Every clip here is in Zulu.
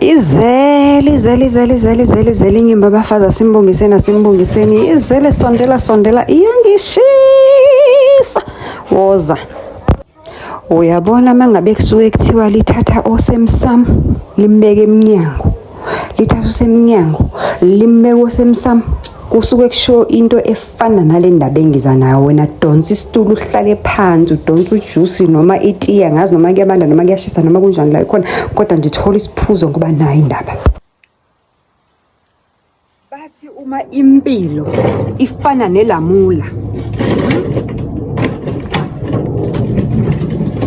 Izele, izele, izele, izele, izele, izele inyimba abafazi asimbongiseni, asimbongiseni. Izele sondela, sondela, iyangishisa. Woza. Uyabona uma ngabe kusuke kuthiwa lithatha osemsamo limbeke emnyango, lithatha osemnyango limbeke osemsamo, kusuke kushiwo into efana nale ndaba engiza nayo. Wena donsa isitulo uhlale phansi, udonsa ujusi noma itiya, ngazi noma kuyabanda noma kuyashisa noma kunjani la khona, kodwa nje thola isiphuzo ngoba nayo indaba. Bathi uma impilo ifana nelamula,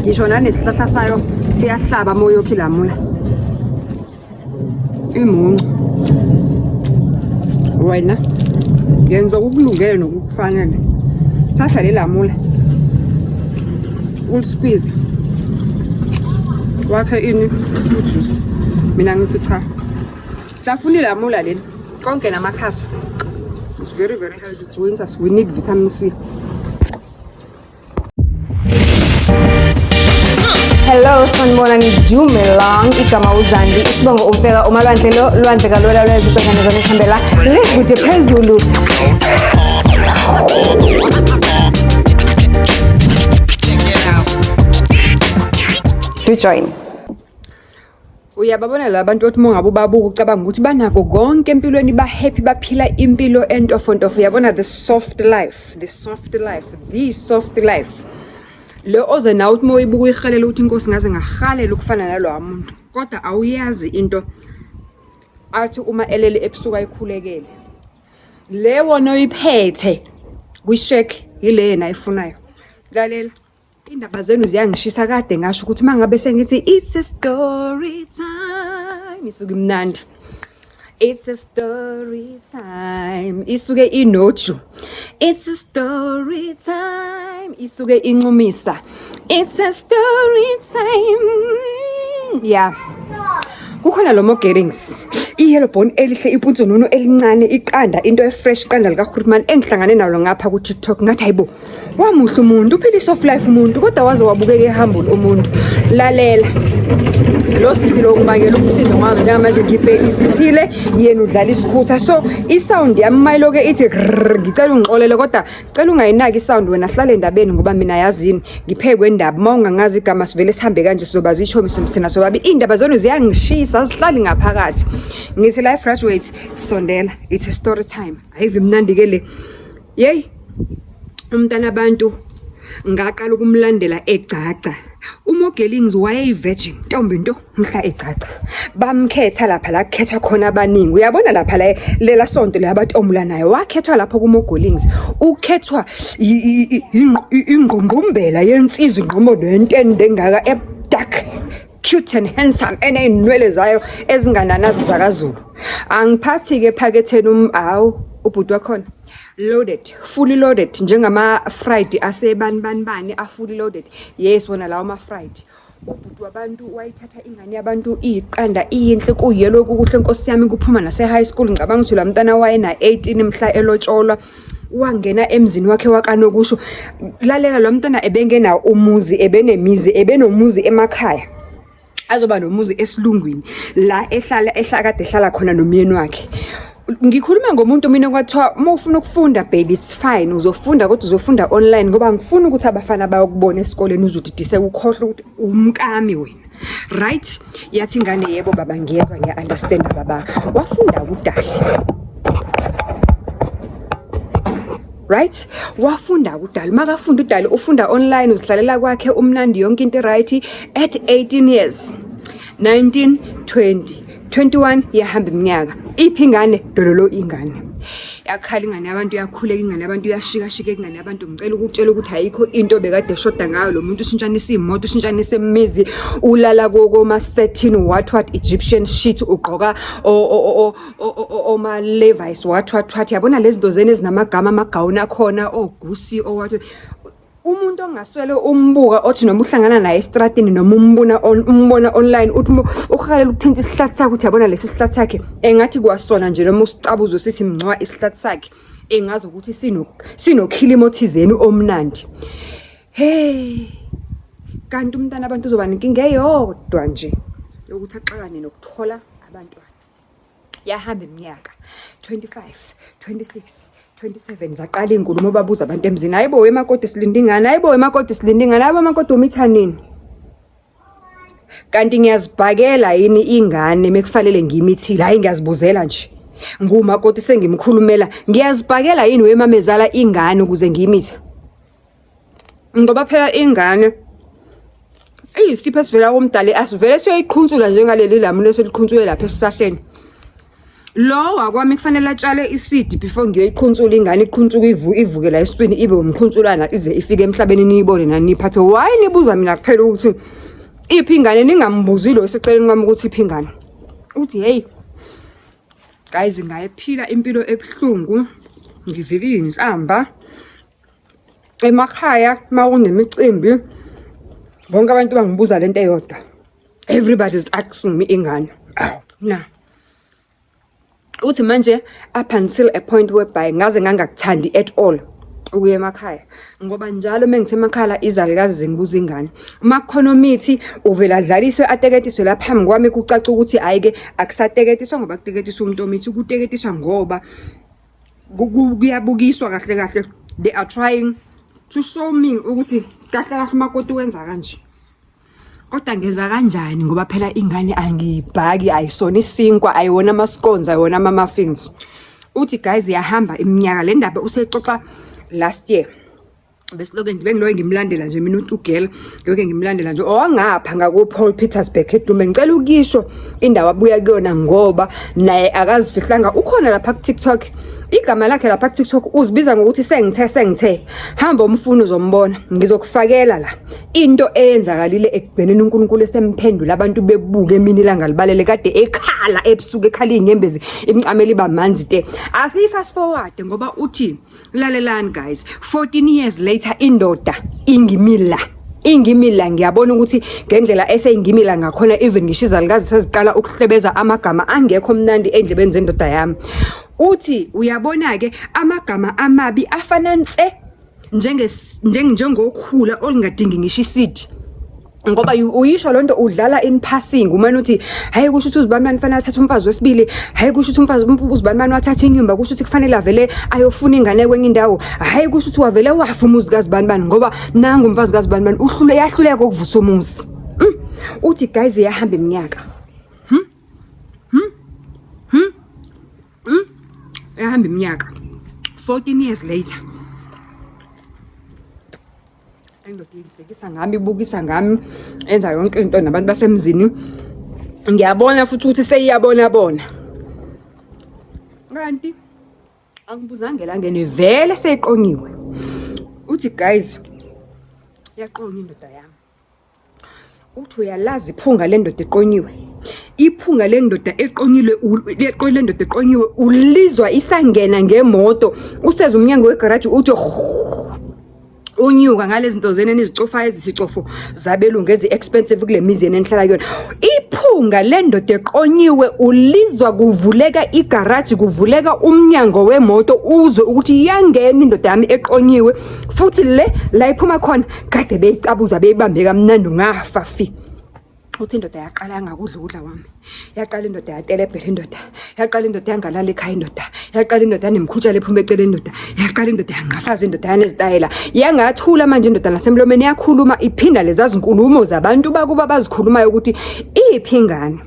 ngisho nanesihlahla sayo siyahlaba uma uyokha ilamula, imuncu. Wena yenza okukulungele nokukufanele. Thatha le lamula uliskwize wakhe ini ujuice. Mina ngithi cha. Hlafuna ilamula leli konke namakhasa. It's very very healthy. It's winter, so we need vitamin C. Hello sanibonani Dumelang igama uZandi isibongo umfeka umalwandle lo lwandle kalula lwezwe ubhekane zami sihambela le kude phezulu. Do join. Uyababona la bantu othi uma ngabe ubabuka ucabanga ukuthi banako konke empilweni, ba-happy, baphila impilo entofontofo. Uyabona the soft life, the soft life, the soft life. Le oze nawe uthi uma uyibuka uyihalela ukuthi inkosi ngaze ngahalela ukufana nalowa muntu. Kodwa awuyazi into athi uma elele ebusuku ayikhulekele. Le wona oyiphethe kwi-shack yile yena ayifunayo. Lalela. Indaba zenu ziyangishisa kade ngasho ukuthi uma ngabe sengithi it's a story time isuke imnandi. It's a story time isuke inoju. It's a story time isuke incumisa. It's a story time. Yeah. Kukhona lo Mogerings. I-yellow bone elihle ipunzonono elincane iqanda into e-fresh iqanda likaHurumani engihlangane nalo ngapha ku-TikTok ngathi hayibo wamuhle umuntu uphila i-soft life umuntu kodwa waze wabukeka ehambule umuntu lalela lo sisi lo ngibangela umsindo ngoba njengamanje ngibhekisithile yena udlala isikhutha so isound yami mayiloke ithi ngicela ungixolele kodwa cela ungayinaki isound wena hlala endabeni ngoba mina yazini ngiphekwe indaba uma ungangazi igama sivele sihambe kanje sizoba zishomi thina sobabi iy'ndaba zenu ziyangishisa azihlali ngaphakathi ngithi life graduate sondela it's a story time ayive imnandi-ke le Yeyi umntana abantu ngaqala ukumlandela egcagca. UMogelings wayeyi-virgin ntombi nto mhla egcagca. Bamkhetha lapha la kukhethwa khona abaningi. Uyabona lapha la lela sonto le abatomula nayo wakhethwa lapho kuMogelings. Ukhethwa ingqungqumbela yensizwa ingqomondo yentende engaka e-dark cute and handsome eney'nwele zayo ezingananazi zakaZulu. Angiphathi-ke ephaketheni um hawu ubhuti wakhona loaded fully loaded njengama-fried asebani bani bani a-fully loaded yes wona lawo ma-fried ubhuti wabantu wayithatha ingane yabantu iyiqanda iyinhle kuyelo kukuhle nkosi yami kuphuma nase-high school ngicabanga ukuthi la mntana wayena-18 mhla elotsholwa wangena emzini wakhe wakanokusho lalela lo mntana ebengenawo umuzi ebenemizi ebenomuzi emakhaya azoba nomuzi esilungwini la ehlala ehlakade ehlala khona nomyeni wakhe ngikhuluma ngomuntu mina kwathiwa uma ufuna ukufunda baby it's fine uzofunda kodwa uzofunda online ngoba ngifuna ukuthi abafana bayokubona esikoleni uzudidise ukhohlwe ukuthi umkami wena right yathi ingane yebo baba ngiyezwa ngiya-understanda baba wafunda kudali right wafunda kudali makafunda udali ufunda online uzihlalela kwakhe umnandi yonke into right at 18 years 19 20 21 yahamba iminyaka iphi ingane dololo ingane yakhala ingane yabantu yakhuleka ingane yabantu yashikashika ingane yabantu ngicela ukukutshela ukuthi ayikho into bekade eshoda ngayo lo muntu ushintshanisa iy'moto ushintshanisa imizi ulala koma-satin what what Egyptian shit ugqoka oma-Levi's what what what yabona lezi zinto zenu ezinamagama amagawuni akhona ogusi owat umuntu ongaswele umbuka othi noma uhlangana naye estratini noma umbona umbona online uthi uhalela ukuthinta isihlathi sakhe uthi yabona lesi sihlathi sakhe engathi kwasona nje noma usicabuzo sithi mncwa isihlathi sakhe engazi ukuthi sino sinokhilimo othizeni omnandi hey kanti umntana abantu uzoba nenkinga eyodwa nje yokuthi axakane nokuthola. Abantwana. Yahamba iminyaka 25, 26, 27, zaqala iy'nkulumo, babuza abantu emzini, "Hayi bo, wemakoti, silinde ingane. Hayi bo, wemakoti, silinde ingane. Hayi bo, makoti, umitha nini?" Kanti ngiyazibhakela yini ingane mekufanele ngiyimithile? Hayi, ngiyazibuzela nje, ngumakoti sengimkhulumela, ngiyazibhakela yini wemamezala ingane ukuze ngiyimithe? Ngoba phela ingane iyisipho esivela komdali, asivele siyoyiqhunsula njengaleli lamule eseliqhunsule lapha esihlahleni. Lo wakwami kufanele atshale i-seed before ngiyoyiqhunsula ingane, iqhuntsuke, ivuke la esiswini, ibe umqhuntsulana ize ifike emhlabeni, niyibone nani, niyiphathe. Why nibuza mina kuphela ukuthi iphi ingane, ningambuzi lo eseceleni kwami ukuthi iphi ingane? Uthi, "Hey guys, ngayiphila impilo ebuhlungu, ngivika iy'nhlamba emakhaya. Uma kunemicimbi, bonke abantu bangibuza lento eyodwa. Everybody is asking me ingane." Aw, na uthi manje up until a point whereby ngaze ngangakuthandi at all ukuya emakhaya, ngoba njalo uma ngisemakhaya izalukazi zingibuza ingane. Uma kukhona omithi, uvela adlaliswe, ateketiswe la phambi kwami, kucaca ukuthi hhayi-ke, akusateketiswa ngoba kuteketiswa umuntu omithi, kuteketiswa ngoba kuyabukiswa. Kahle kahle, they are trying to show me ukuthi kahle kahle umakoti wenza kanje. Kodwa ngenza kanjani? Ngoba phela ingane angiyibhaki, ayisona isinkwa, ayiwona ama-scones, ayiwona ama-muffins. Uthi guys, yahamba iminyaka. Le ndaba useyixoxa last year. Besiloke bengiloke ngimlandela nje mina u-girl, ngiloke ngimlandela nje owangapha ngaku-Paul Pietersburg eDume. Ngicela ukisho indawo abuya kuyona, ngoba naye akazifihlanga, ukhona lapha ku-TikTok. Igama lakhe lapha ku-TikTok uzibiza ngokuthi Sengithe Sengithe. Hamba umfuna, uzombona. Ngizokufakela la into eyenzakalile ekugcineni, uNkulunkulu esemphendula, abantu bebuke emini ilanga libalele, kade ekhala ebusuku, ekhala iy'nyembezi, imicamelo iba manzi te. Asiyi-fast forward, ngoba uthi, lalelani guys, 14 years later indoda ingimila, ingimila. Ngiyabona ukuthi ngendlela eseyingimila ngakhona, even ngisho izalukazi seziqala ukuhlebeza amagama angekho mnandi endlebeni zendoda yami. Uthi uyabona-ke, amagama amabi afana nse njengokhula olungadingi ngisho i-seed, ngoba uyisho lonto udlala in passing, umane uthi, "Hayi, kusho ukuthi uzibani fanele athathe umfazi wesibili. Hayi, kusho ukuthi umfazi uzibani wathatha inyumba, kusho ukuthi kufanele avele ayofuna ingane kwenye indawo. Hayi, kusho ukuthi wavele wafa umuzi kazibani bani, ngoba nangu umfazi kazibani bani uhlule, yahluleka ukuvusa umuzi." Uthi guys, yahamba iminyaka, yahamba iminyaka. 14 years later indoda ingibhekisa ngami, ibukisa ngami, enza yonke into nabantu basemzini. Ngiyabona futhi ukuthi seyiyabona bona, kanti angibuzange langene, vele seyiqonyiwe. Uthi guys, yaqonya indoda yami. Uthi uyalazi iphunga lendoda eqonyiwe, iphunga lendoda eqonyilwe, lendoda eqonyiwe ulizwa isangena ngemoto, useza umnyango wegaraji, uthi unyuka ngalezi zinto zene enizicofayo, ezithicofo zabelungu ezi-expensive kule mizi yena enihlala kuyona. Iphunga lendoda eqonyiwe ulizwa kuvuleka igaraji, kuvuleka umnyango wemoto, uzwe ukuthi iyangena indoda yami eqonyiwe. Futhi le la iphuma khona, kade beyicabuza, beyibambe kamnandi, ungafa fi. Uthi indoda yaqala yangakudla ukudla kwami, yaqala indoda yatelebhela, indoda yaqala, indoda yangalala ekhaya, indoda yaqala, indoda yanemkhutshela ephuma eceleni, indoda yaqala, indoda yanqafaza, indoda yanezitayela, yangathula manje indoda nasemlomeni, yakhuluma iphinda leza zinkulumo zabantu bakuba bazikhulumayo ukuthi iphi ingane.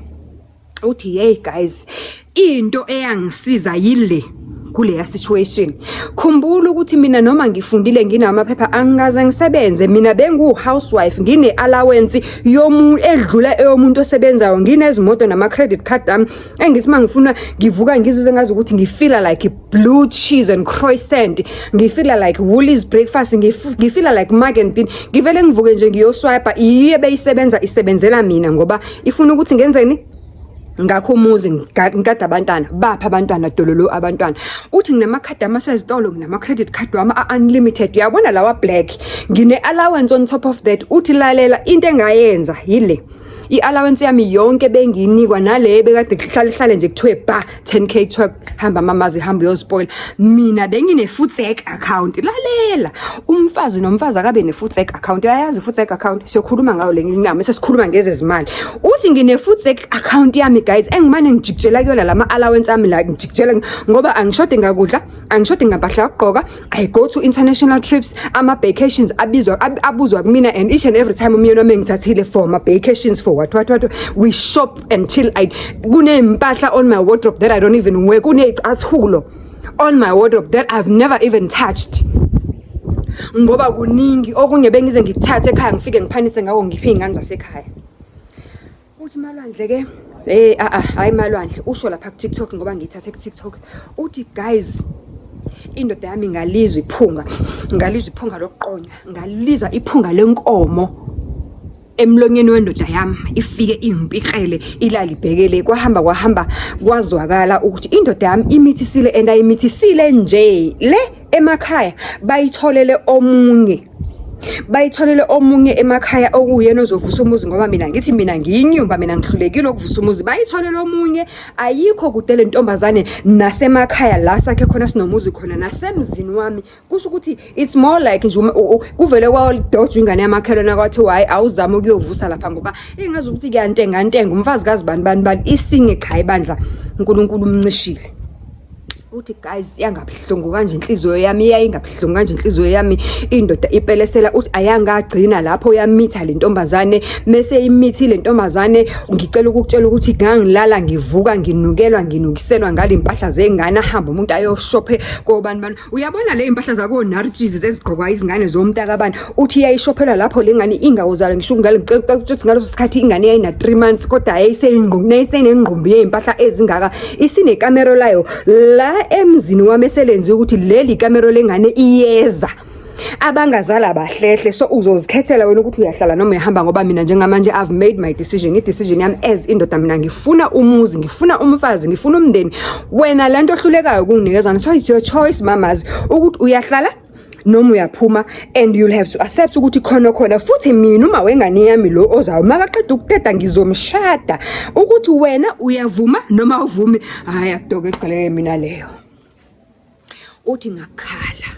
Uthi, "Hey guys, into eyangisiza yile kuleya situation. Khumbula ukuthi mina noma ngifundile, nginamaphepha, angikaze ngisebenze. Mina bengu-housewife, ngine-allowance yomu edlula eyomuntu osebenzayo, nginezimoto nama-credit card ami, engithi uma ngifuna ngivuka ngizizwe ngazi ukuthi ngifeela like blue cheese and croissant, ngifeela like Woolies breakfast, ngifeela like Mugg and Bean, ngivele ngivuke nje ngiyoswipe. Iye beyisebenza, isebenzela mina ngoba ifuna ukuthi ngenzeni ngakho umuzi, ngikade abantwana, bapha abantwana dololo abantwana." Uthi, "Nginamakhadi amasezitolo, nginama-credit card wami a-unlimited, uyabona lawa black, ngine-allowance on top of that." Uthi, "Lalela, into engayenza yile. I-allowance yami yonke bengiyinikwa nale bekade kuhlale hlale nje kuthiwe ba 10K, kuthiwa hamba mamazi, hamba uyospoil. Mina bengine-Voetsek account. Lalela, umfazi nomfazi akabe ne-Voetsek account. Uyayazi i-Voetsek account? Siyokhuluma ngayo le nginami sesikhuluma ngezezimali. Uthi ngine-Voetsek account yami guys, engimane ngijikijela kuyona lama allowance ami la, ngijikijela ngoba angishodi ngakudla, angishodi ngampahla yokugqoka. I go to international trips, ama-vacations abizwa abuzwa kumina, and each and every time umyeni wami engithathile for ama-vacations, for what what what, we shop until I kuney'mpahla on my wardrobe that I don't even wear, kuney'cathulo on my wardrobe that I've never even touched, ngoba kuningi okunye bengize ngikuthathe ekhaya, ngifike ngiphanise ngako, ngiphe iy'ngane zasekhaya. Uthi Malwandle ke, eh a a hayi Malwandle, usho lapha ku TikTok, ngoba ngiyithathe ku TikTok. Uthi guys, indoda yami ngalizwa iphunga, ngalizwa iphunga lokuqonya, ngalizwa iphunga lenkomo emlonyeni wendoda yami, ifike ingipikele, ilali ibhekele. Kwahamba kwahamba, kwazwakala ukuthi indoda yami imithisile, and ayimithisile nje le emakhaya, bayitholele omunye, bayitholele omunye emakhaya okuyena ozovusa umuzi, ngoba mina ngithi mina ngiyinyumba, mina ngihlulekile ukuvusa umuzi. Bayitholele omunye, ayikho kude le ntombazane nasemakhaya la sakhe khona, sinomuzi khona nasemzini wami. Kusho ukuthi it's more like nje kuvele kwadojwa ingane yamakhelwane, kwathiwa hhayi, awuzame ukuyovusa lapha, ngoba ingazi ukuthi kuyantengantenga umfazi kazi bani bani bani isinge. Cha, ibandla, uNkulunkulu umncishile. Uthi guys, yangabuhlungu kanje inhliziyo yami, iyayingabuhlungu kanje inhliziyo yami, indoda ipelesela. Uthi ayangagcina lapho, yamitha le ntombazane. Mese imithi le ntombazane, ngicela ukukutshela ukuthi ngangilala ngivuka nginukelwa, nginukiselwa ngale impahla zengane. Ahamba umuntu ayoshophe kobani bani, uyabona le impahla zako Naartjies ezigqokwa izingane zomntakabani. Uthi iyayishophela lapho le ngane ingawuzala, ngisho ngale ukuthi ngaleso sikhathi ingane yayina 3 months, kodwa yayisenengqumbi yezimpahla ezingaka, isinekamero layo la emzini wami eselenziwe ukuthi leli kamero lengane iyeza, abangazala bahlehle. So uzozikhethela wena ukuthi uyahlala noma uyahamba, ngoba mina njengamanje I've made my decision. I-decision yami as indoda, mina ngifuna umuzi, ngifuna umfazi, ngifuna umndeni. Wena lento ohlulekayo kunginikeza, so it's your choice mamazi ukuthi uyahlala noma uyaphuma, and you'll have to accept ukuthi khona khona futhi mina uma wengane yami lo ozayo makaqeda ukuteta ngizomshada, ukuthi wena uyavuma noma uvumi, hhayi, akudoke eqaleke mina leyo. Uthi ngakhala,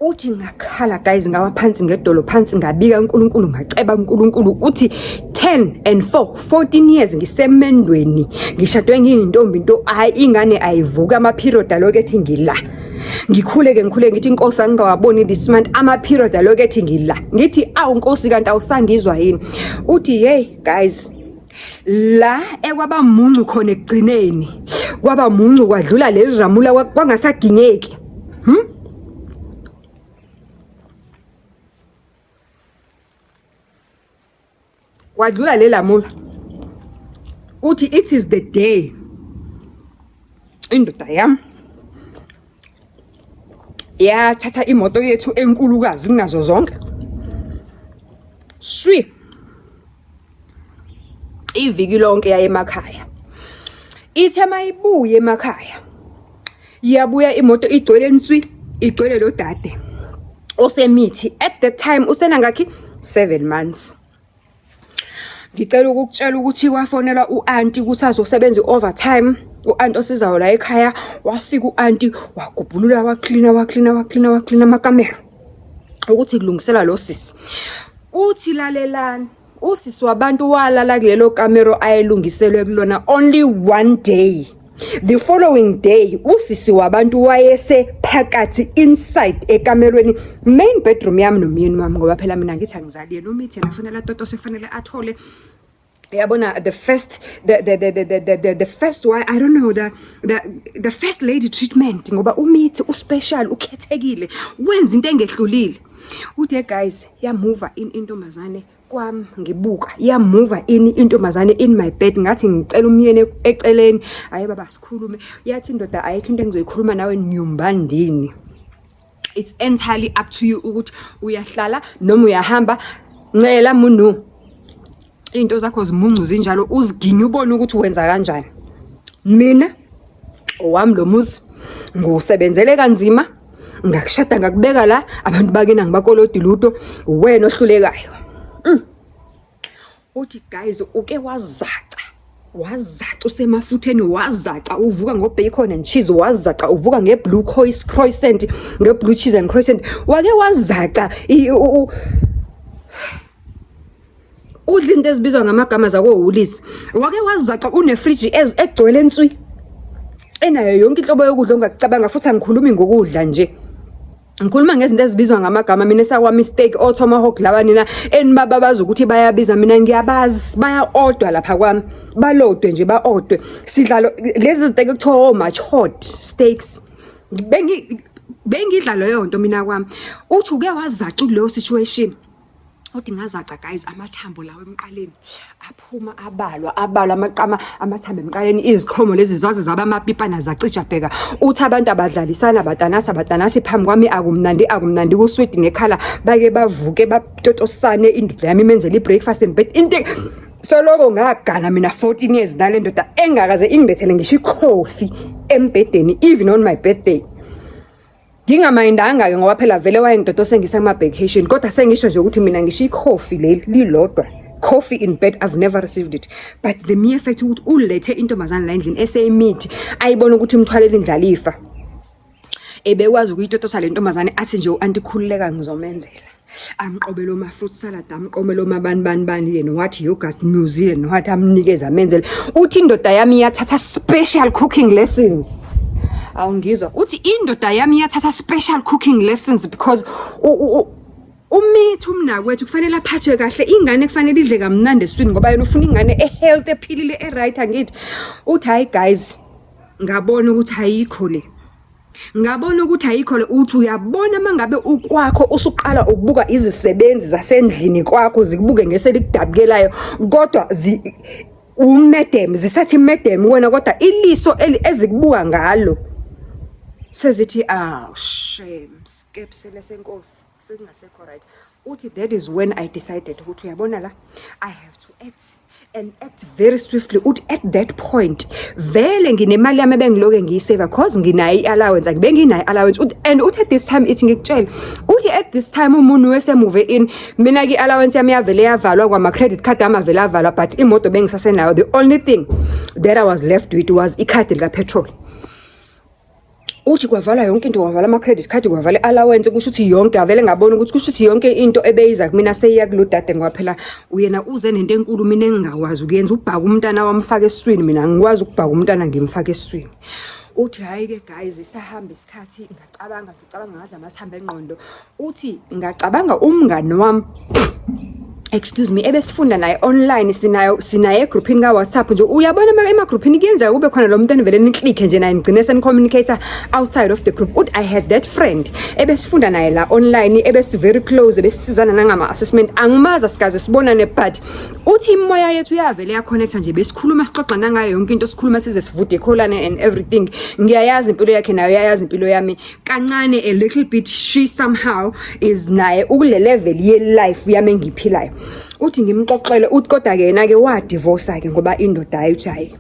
uthi ngakhala guys, ngawa phansi ngedolo phansi, ngabika uNkulunkulu, ngaceba uNkulunkulu. Uthi 10 and 4, 14 years ngisemendweni, ngishadwe ngiyintombi into, hayi, ingane ayivuka, ama period aloku ethi ngila. Ngikhule ke, ngikhule, ngithi inkosi angingawaboni this month, ama period aloku ethi ngila. Ngithi awu nkosi, kanti awusangizwa yini? Uthi hey guys, la ekwaba muncu khona ekugcineni, kwaba muncu kwadlula leli ramula, kwangasaginyeki. Kwadlula lelamula. Uthi it is the day indoda yami yathatha imoto yethu enkulukazi kunazo zonke, swi iviki lonke yaye emakhaya. Ithe mayibuye emakhaya, yabuya imoto igcwele nswi, igcwele lo dade osemithi. At that time usenangakhi? 7 months. Ngicela ukukutshela ukuthi wafonelwa u-anti ukuthi azosebenza i-overtime, u-anti osizayo la ekhaya. Wafika u-anti, wagubhulula, waklina, waklina, waklina, waklina amakamero ukuthi kulungiselwa lo sisi. Uthi lalelani, usisi wabantu walala kulelo kamero ayelungiselwe kulona only one day. The following day usisi wabantu wayesephakathi inside ekamerweni, main bedroom yami nomyeni wami, ngoba phela mina ngithi angizali, yena umithi, yena kufanele atotose, kufanele athole, yabona, the first the first why, I don't know, the first lady treatment, ngoba umithi uspecial, ukhethekile, wenza into engehlulile. Uthi guys, yamuva in intombazane kwami ngibuka, yamuva ini intombazane in my bed. Ngathi ngicela umyeni eceleni, hayi baba, sikhulume. Yathi indoda, ayikho into engizoyikhuluma nawe nyumbandini, it's entirely up to you ukuthi uyahlala noma uyahamba. Ncela munu, into zakho zimuncu zinjalo, uziginye ubone ukuthi wenza kanjani. Mina owami lo muzi, ngiwusebenzele kanzima, ngakushada, ngakubeka la, abantu bakini angibakolodi lutho, wena ohlulekayo. Uthi guys, uke wazaca, wazaca usemafutheni, wazaca uvuka ngo-bacon and cheese, wazaca uvuka nge-blue croissant, nge-blue cheese and croissant, wake wazaca udla into ezibizwa ngamagama zakoWoolies, wake wazaca unefriji egcwele nswi, enayo yonke inhlobo yokudla ongakucabanga. Futhi angikhulumi ngokudla nje, ngikhuluma ngezinto ezibizwa ngamagama. Mina esakwami steak, o-tomahawk laba nina enibababaza ukuthi bayabiza, mina ngiyabazi, baya-odwa lapha kwami, balodwe nje, ba-odwe. Sidla lezi ziteki ekuthiwa o-matured steaks. Bengidla leyo nto mina kwami. Uthi uke wazaca kuleyo situation. Uthi ngazaca guys, amathambo lawo emqaleni aphuma, abalwa, abalwa amaqama, amathambo emqaleni, iziqhomo lezi zaze zaba amapipana, zacija. Bheka, uthi abantu abadlalisana, batanasa batanasi phambi kwami, akumnandi, akumnandi, kuswidi nekhala, bake bavuke batotosane, indoda yami imenzele i-breakfast in bed. Into soloko ngagana mina 14 years nale ndoda engakaze ingilethele ngisho ikhofi embhedeni, even on my birthday. Ngingamayindanga-ke ngoba phela vele wayengidoda sengisa kuma-vacation, kodwa sengisho nje ukuthi mina ngisho ikhofi leli lilodwa, coffee in bed, I've never received it. But the mere fact ukuthi ulethe intombazane la endlini eseyimithi, ayibona ukuthi imthwalela indlalifa, ebekwazi ukuyitotosa le ntombazane, athi nje, "U-anti, khululeka, ngizomenzela." Amqobele oma-fruit salad, amqobele omabani bani bani, yena wathi yogurt muesli, yena wathi amnikeze, amenzele. Uthi indoda yami iyathatha special cooking lessons. Awungizwa? Uthi indoda yami iyathatha special cooking lessons because umithi umnakwethu kufanele aphathwe kahle, ingane kufanele idle kamnandi esiswini, ngoba yena ufuna ingane e-healthy, ephilile, e-right, angithi? Uthi hayi guys, ngabona ukuthi ayikho le, ngabona ukuthi ayikho le. Uthi uyabona uma ngabe ukwakho usuqala ukubuka izisebenzi zasendlini kwakho, zikubuke ngeselikudabukelayo, kodwa u-madam, zisathi madam wena, kodwa iliso ezikubuka ngalo sezithi, "Ah, shame, skepsele senkosi, sekungasekho right." Uthi that is when I decided ukuthi uyabona la, I have to act and act very swiftly. Uthi at that point vele nginemali yami ebengiloke ngiyiseva, 'cause nginayo i-allowance, angibe nginayo i-allowance. And uthi at this time, ithi ngikutshele, uthi at this time umuntu wesemove in, mina-ke i-allowance yami yavele yavalwa, kwama-credit card ami avele avalwa, but imoto bengisasenayo. The only thing that I was left with was ikhadi likapetrol. Uthi kwavala yonke into, kwavala ama-credit card, kwavala i-allowance, kusho ukuthi yonke, avele ngabona ukuthi kusho ukuthi yonke into ebeyiza kumina seyiya kulo dade, ngoba phela uyena uze nento enkulu mina engingakwazi ukuyenza, ubhaka umntana wamfaka esiswini, mina angikwazi ukubhaka umntana ngimfake esiswini. Uthi hhayi-ke guys, isahamba isikhathi, ngacabanga, ngicabanga, ngadla amathambo engqondo. Uthi ngacabanga umngani wami, excuse me, ebesifunda naye online, sinaye egruphini ka-WhatsApp nje. Uyabona emagruphini kuyenzeka kube khona lo muntu enivele niklikhe nje naye, nigcine senicommunicate outside of the group. Uthi I had that friend ebesifunda naye la online, ebesi very close, ebesisizana nangama-assessment. Angimazi, asikaze sibonane, but uthi imoya yethu iyavele yaconnecta nje, besikhuluma, sixoxa nangayo yonke into, sikhuluma size sivude ikholane and everything. Ngiyayazi impilo yakhe, nayo uyayazi impilo yami kancane, a little bit. She somehow is naye ukule level ye-life yami engiyiphilayo. Uthi ngimxoxele. Uthi kodwa-ke yena-ke wadivosa-ke, ngoba indoda hayi, uthi hhayi,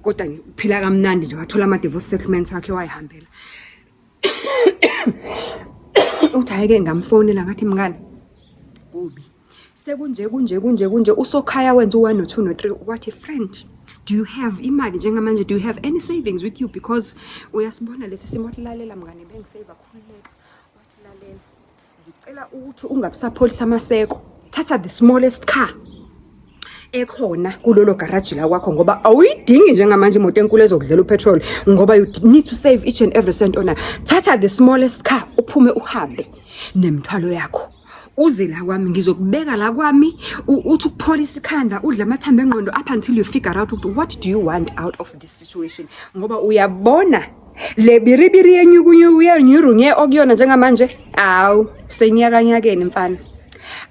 kodwa uphila kamnandi nje, wathola ama-divorce settlement wakhe, wayihambela. Uthi hhayi-ke, ngamfonela, ngathi, "Mngani, kubi, sekunje, kunje, kunje, kunje, usokhaya wenza u-one, no-two, no-three." Wathi, "Friend, do you have imali njengamanje? Do you have any savings with you? Because uyasibona lesi simo." Wathi, "Lalela mngane, bengiseva, khululeka." Wathi, "Lalela, ngicela ukuthi ungabusapholisa amaseko, thatha the smallest car ekhona kulolo garaji la kwakho, ngoba awuyidingi njengamanje imoto enkulu ezokudlela upetrol, ngoba you need to save each and every cent onayo. Thatha the smallest car, uphume, uhambe nemithwalo yakho, uze la kwami, ngizokubeka la kwami, uthi ukupholisa ikhanda, udle amathambo engqondo up until you figure out ukuthi what do you want out of this situation, ngoba uyabona le biribiri yenyukunyuku yenyurunye okuyona njengamanje, awu, senyakanyakeni mfana,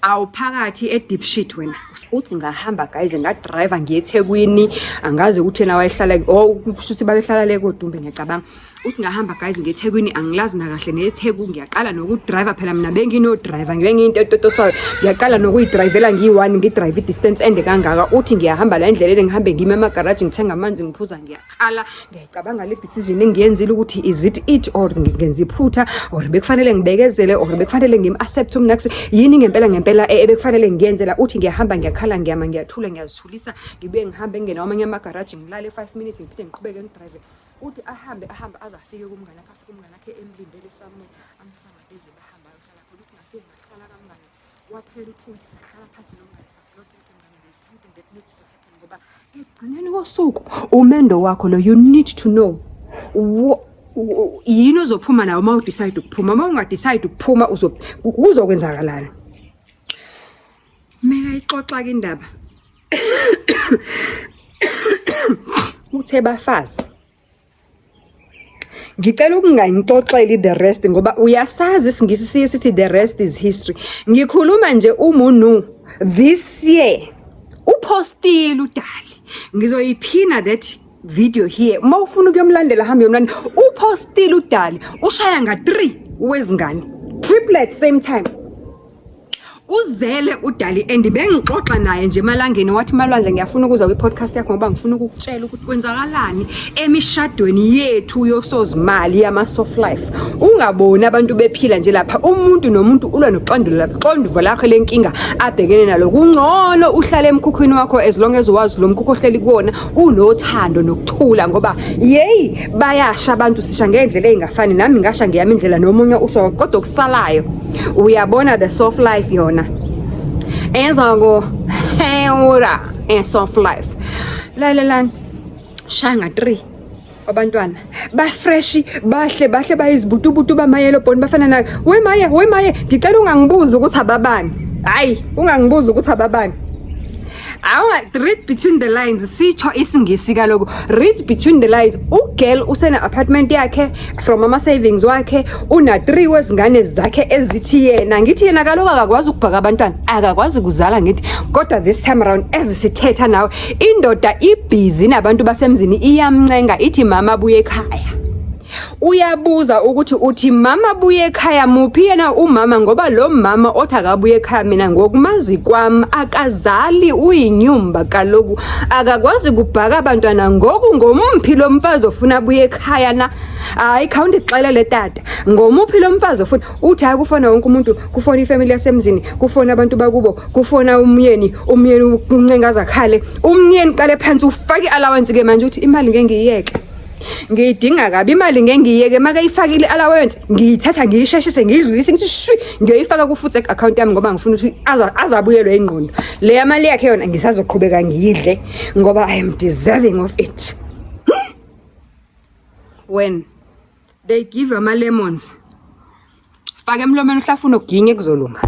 awuphakathi e-deep shit wena." Uthi ngahamba guys, ngadrayiva ngiye eThekwini. Angazi ukuthi yena wayehlala, oh, kusho ukuthi babehlala le koDumbe, ngiyacabanga. Uthi ngahamba guys ngiye eThekwini, angilazi nakahle neTheku, ngiyaqala nokudrayiva phela, mina benginodrayiva, ngibe ngiyinto etotosayo, ngiyaqala nokuyidrayivela ngiyi-one, ngidrayive i-distance ende kangaka. Uthi ngiyahamba la endleleni, ngihambe ngime emagaraji, ngithenga amanzi, ngiphuza, ngiyakhala, ngiyayicabanga le decision engiyenzile, ukuthi is it it or ngenza iphutha, or bekufanele ngibekezele, or bekufanele ngim-accept umnax yini ngempela. ngempela ngempela e, ebekufanele ngiyenze la. Uthi ngiyahamba ngiyakhala ngiyama ngiyathula ngiyazithulisa ngibuye ngihambe ngingene kwamanye amagaraji ngilale 5 minutes ngiphinde ngiqhubeke ngidrayive. Uthi ahambe ahambe aze afike kumngane wakhe afike umngane wakhe emlindele somewhere amhlangabeze bahambe ayohlala khona. Uthi ngafike ngahlala kamngane waphela u-2 weeks sahlala phansi nomngane saplota ukuthi mngane there's something that needs to happen ngoba ekugcineni kosuku umendo wakho lo you need to know yini ozophuma nayo uma udecide ukuphuma. Uma ungadecide ukuphuma kuzokwenzakalani. Mekayixoxa ke indaba uthe bafazi ngicela ukungangixoxeli the rest ngoba uyasazi isingisi siye sithi the rest is history. Ngikhuluma nje umunu this year upostile uDali, ngizoyiphina that video here uma ufuna ukuyomlandela hambe uyomlandela. Upostile uDali ushaya nga-3 wezingane triplets same time uzele uDali and bengixoxa naye nje emalangeni wathi Malwandle ngiyafuna ukuza kwi-podcast yakho ngoba ngifuna ukukutshela ukuthi kwenzakalani emishadweni yethu yosozimali yama-soft life. Ungaboni abantu bephila nje lapha umuntu nomuntu ulwa noxanduva lakhe lenkinga abhekene nalo. Kungcono uhlale emkhukhwini wakho as long as wazi lo mkhukhu ohleli kuwona unothando nokuthula ngoba yeyi bayasha abantu sisha ngendlela ey'ngafani nami ngasha ngeyami indlela nomunye usho kodwa okusalayo uyabona the soft life yona ezakuhewura e-soft life. Lalelani, shaya nga-3 abantwana bafresh bahle bahle bayizibutubutu bamayelo bhoni bafana nayo. Wemaye wemaye ngicela ungangibuzi ukuthi ababani, hayi ungangibuzi ukuthi ababani. Awa, read between the lines, sitsho isingisi kaloku. Read between the lines. Ugirl usena apartment yakhe from ama savings wakhe, una 3 wezingane zakhe ezithi yena. Ngithi yena kaloku akakwazi ukubhaka abantwana, akakwazi kuzala ngithi. Kodwa this time round ezisithetha nawe, indoda ibhizi nabantu basemzini iyamncenga ithi mama buye ekhaya. Uyabuza ukuthi uthi mama buye ekhaya muphi yena umama ngoba lo mama othi akabuye ekhaya mina ngokumazi kwami akazali uyinyumba kaloku akakwazi kubhaka abantwana ngoku ngomphi lo mfazi ofuna abuye ekhaya na. Hayi khawundixelele tata ngomuphi lo mfazi ofuna. Uthi hayi kufona wonke umuntu, kufona ifamily yasemzini, kufona abantu bakubo, kufona umyeni, umyeni uncenga akhale, umyeni qale phansi ufake i-allowance ke manje uthi imali ngeke ngiyiyeke. Ngiyidinga kabi imali ngeke ngiyiyeke makayifakile i-allowance ngiyithatha ngiyisheshise ngiyidlulise ngithi shwi ngiyoyifaka ku-Foodsack account yami ngoba ngifuna ukuthi azabuyelwe ingqondo. Leya mali yakhe yona ngisazoqhubeka ngiyidle ngoba I am deserving of it. When they give ama lemons faka emlomeni uhlafuna uginye kuzolunga.